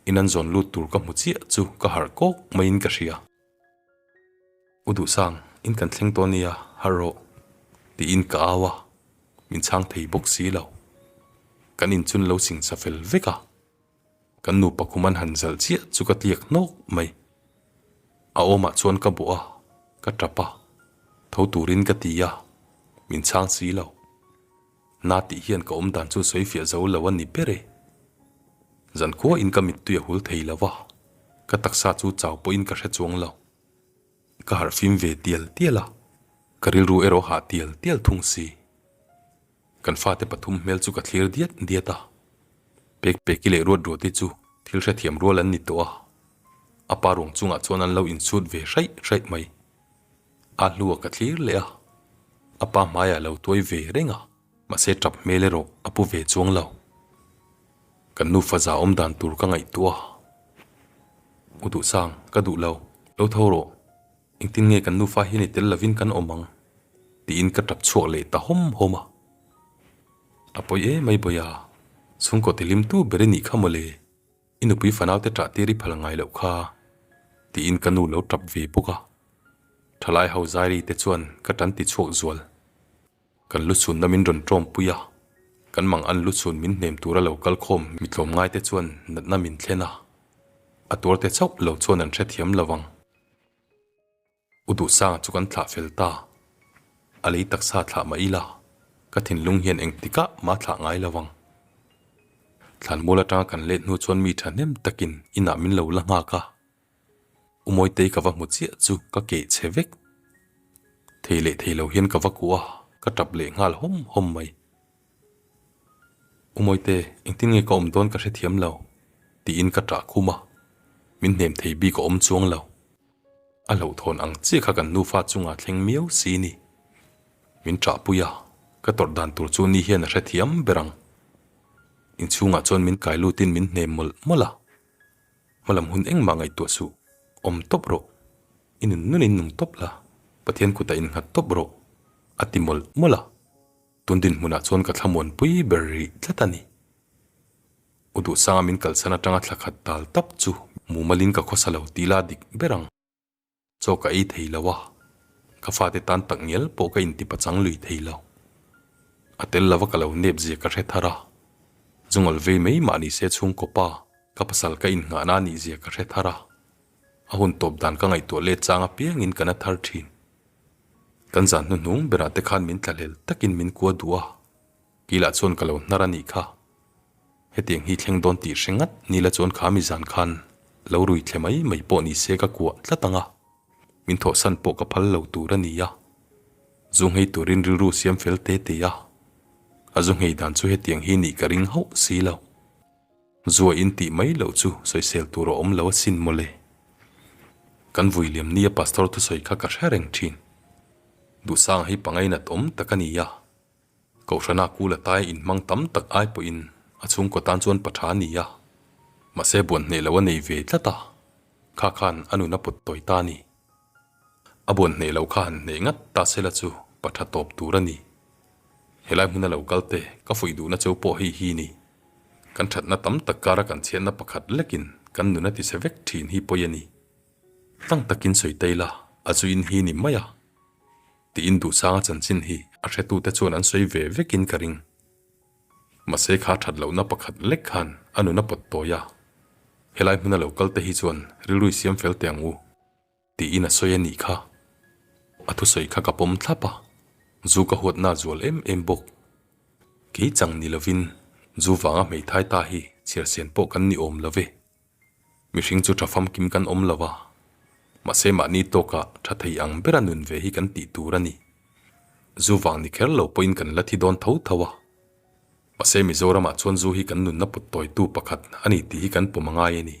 In an zawn lut tur ka hmu chiah chu ka harh kawk maiin ka hria. U Duhsang, in kan thleng tawh nia, harh rawh, tiin ka au a, min chhang thei bawk si lo. Kan inchun lo singsa fel vek a. Kan nupa khum an han zalh chiah chu ka tliak hnawk mai. A awmah chuan ka bawh a, ka tap a, tho turin ka ti a, min chhang si lo. Na tih hian ka awm dan chu sawi fiah zo lo a ni ber e. Zankhuain ka mittui a hul thei lo va, ka taksa chu chau pawhin ka hre chuang lo. Ka harh fim ve tial tial a, ka rilru erawh hah tial tial thung si. Kan fate pathum hmel chu ka thlir diat diat a, Pek Peki leh Ruat Ruati chu thil hrethiam rual an ni tawh a, a pa ruang chungah chuan an lo insut ve hraih hraih mai. A hlua ka thlir leh a, a pa hmaiah lo tuai ve reng a, mahse tap hmel erawh a pu ve chuang lo. Kan nufa za awm dan tur ka ngaihtuah a, U Duhsang, ka duh lo, lo tho rawh. Engtin nge kan nufa hian i tel lovin kan awm ang? tiin ka tap chhuak leh ta hawm hawm a. A pawi em mai Bawia, chhungkaw tihlimtu ber i nih kha mawle, i nupui fanaute ṭah tir i phal ngai loh kha, tiin ka nu lo tap ve bawk a. Thalai ho zairi te chuan ka tan ti chhuak zual. Kan lu chhunna min rawn ṭawmpui a, kan mang an lu chhun min hnem tura lo kal khawm mi tlawmngai te chuan natna min thlen a, a tuarte chauh lo chuan an hrethiam lo ang. U Duhsanga chu kan thlah fel ta. A lei taksa thlah mah ila, ka thinlung hian engtikah mah thlah ngai lo ang. Thlanmual atanga kan let hnu chuan mi thahnem takin inah min lo la nghak a. U Mawitei ka va hmu chiah chu ka keh chhe vek. Thei leh thei lo hian ka va kuah a, ka tap leh nghal hawm hawm mai. U Mawite, engtin nge ka awm dawn ka hrethiam lo, tiin ka ṭah khum a, min hnem thei bik a awm chuang lo. A hlauhthawn ang chiah kha kan nufa chungah thleng miau si ni. Min ṭahpui a, ka tawrh dan tur chu ni hian a hrethiam ber ang. Inchhungah chuan min kai lutin min hnem mawlh mawlh a, hmalam hun engmah ngaihtuah suh, awm tawp rawh. I nun nunin nung tawp la, Pathian kutah innghat tawp rawh, a ti mawlh mawlh a. Tun dinhmunah chuan ka thlamuanpui ber rih tlat a ni. U Duhsanga min kalsan atanga thla khat dal tap chu mumalin ka khawsa lo tih la dik ber ang. Chaw ka ei thei lo a, ka fate tan tak ngial pawh ka intipachang lui thei lo. A tel lova ka lo nep zia ka hre thar a, zungawl vei mai mah ni se chhungkaw pa ka pasal ka innghahna a nih zia ka hre thar a, a hun tawp dan ka ngaihtuah let chang apiangin ka na thar thin. Kan zan hnuhnung berah te khan min tlahlel takin min kua duh a, keilah chuan ka lo hnar a nih kha. Hetiang hi thleng dawn tih hre ngat nila chuan kha mi zan khan lo rui thle mai mai pawh ni se ka kuah tlat ang a, min thawhsan pawh ka phal lo tur a ni a. Zu nghei turin rilru siam fel te te a, a zu nghei dan chu hetiang hi nih ka ring hauh si lo. Zua in tih mai loh chu sawisel tur a awm lo asin mawle. Kan vui liam nia pastor thusawi kha ka hre reng thin. Duhsanga hi pangainat awm tak a ni a. Kohhrana kul atai inhmang tam tak ai pawhin a chhungkaw tan chuan pa tha a ni a. Mahse buan hneh lo a nei ve tlat a, kha khan a nun a pawt tawi ta a ni. A buan hneh lo kha han hneh ngat ta sela chu pa tha tawp tur a ni. Helai hmuna lo kal te ka fuih duhna cheu pawh hei hi ni. Kan thatna tam tak kara kan chhiatna pakhat lekin kan nun a ti se vek thin hi pawi a ni. Tlang takin sawi ta ila a zu in hi ni mai a. Tiin Duhsanga chanchin hi a hretute chuan an sawi ve vekin ka ring. Mahse kha that lohna pakhat lek khan a nun a pawt tawi a. Helai hmuna lo kal te hi chuan rilru i siam fel teh ang u. Tiin a sawi a nih kha. A thusawi kha ka pawm thlap a, zu ka huatna a zual em em bawk. Kei chang ni lovin zu vanga hmeithai ta hi chhiarsen pawh kan ni awm lo ve. Mihring chu tha famkim kan awm lo a, mahse mahni tawkah tha thei ang bera nun ve hi kan tih tur a ni. Zu vang ni kher lo pawhin kan la thi dawn tho tho a. Mahse Mizoramah chuan zu hi kan nunna pawt tawitu pakhat a ni tih hi kan pawm a ngai a ni.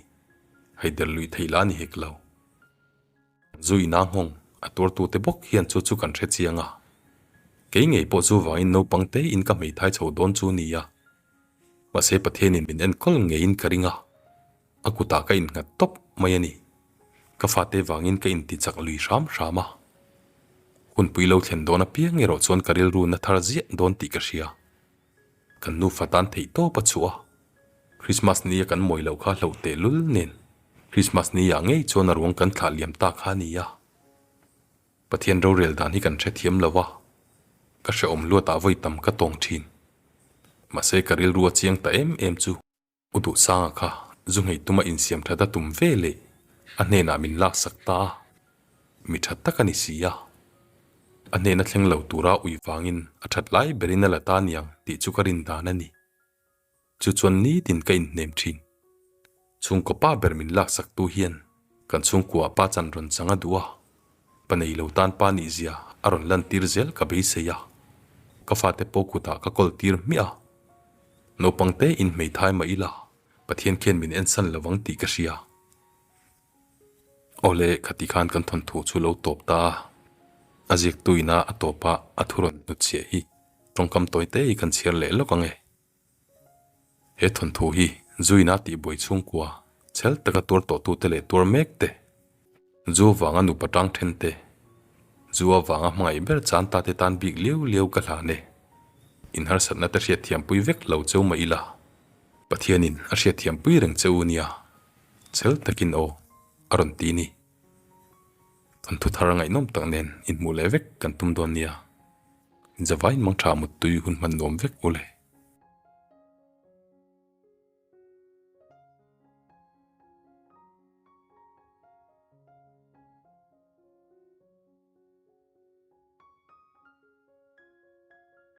Hei der luih theih lah a ni hek lo. Zu ina nghawng a tuartute bawk hian chu chu kan hre chiang a. Kei ngei pawh chu vangin naupang tein ka hmeithai chho dawn chu nia. Mahse Pathianin min enkawl ngeiin ka ring a, a kutah ka innghat tawp mai a ni. Ka fate vangin ka intichak lui hram hram a. Hunpui lo thlen dawn apiang erawh chuan ka rilru na thar ziah dawn tih ka hria. Kan nufa tan theih tawp a chhuah a, Christmas ni a kan mawi loh kha hlauh teh lul nen Christmas ni ah ngei chuan a ruang kan thlah liam ta kha a ni a. Pathian rorel dan hi kan hrethiam lo a, ka hrehawm luat ah vawi tam ka tawng thin. Mahse ka rilru a chiang ta em em chu. U Duhsanga kha zu ngei tuma insiam that a tum ve leh a hnenah min laksak ta a, mi that tak a ni si a. A hnena thleng lo tura ui vangin a that lai berin a la ta niang tih chu ka rin dan a ni. Chu chuan nitin ka inhnem thin. Chhungkaw pa ber min laksaktu hian kan chhungkuaah pa chan rawn chang a duh a, pa nei lo tan pa nihzia a rawn lantir zel ka beisei a, ka fate pawh kutah ka kawl tir hmiah a. Naupang te in hmeithai mah ila Pathian khian min ensan lo ang tih ka hria. Awle, khati khan kan thawnthu chu lo tawp ta a, a ziaktu ina a tawpa a thu rawn hnutchhiah hi tawngkam tawi te hi kan chhiar leh lawk ang e. He thawnthu hi Zuina tihbuai chhungkua chhel taka tuar tawhtute leh tuar mek te, Zu vanga nupa tang then te, Zu avanga hmangaih ber chan ta te tan bik liau liau ka hlan e. In harsatna te hriatthiampui vek lo cheu mah ila, Pathianin a hriatthiampui reng che u nia, chhel takin aw, a rawn ti ni. Thawnthu thar ngaihnawm tak nen inhmuh leh vek kan tum dawn nia. Zavain mangtha muttui hun hman nuam vek u le.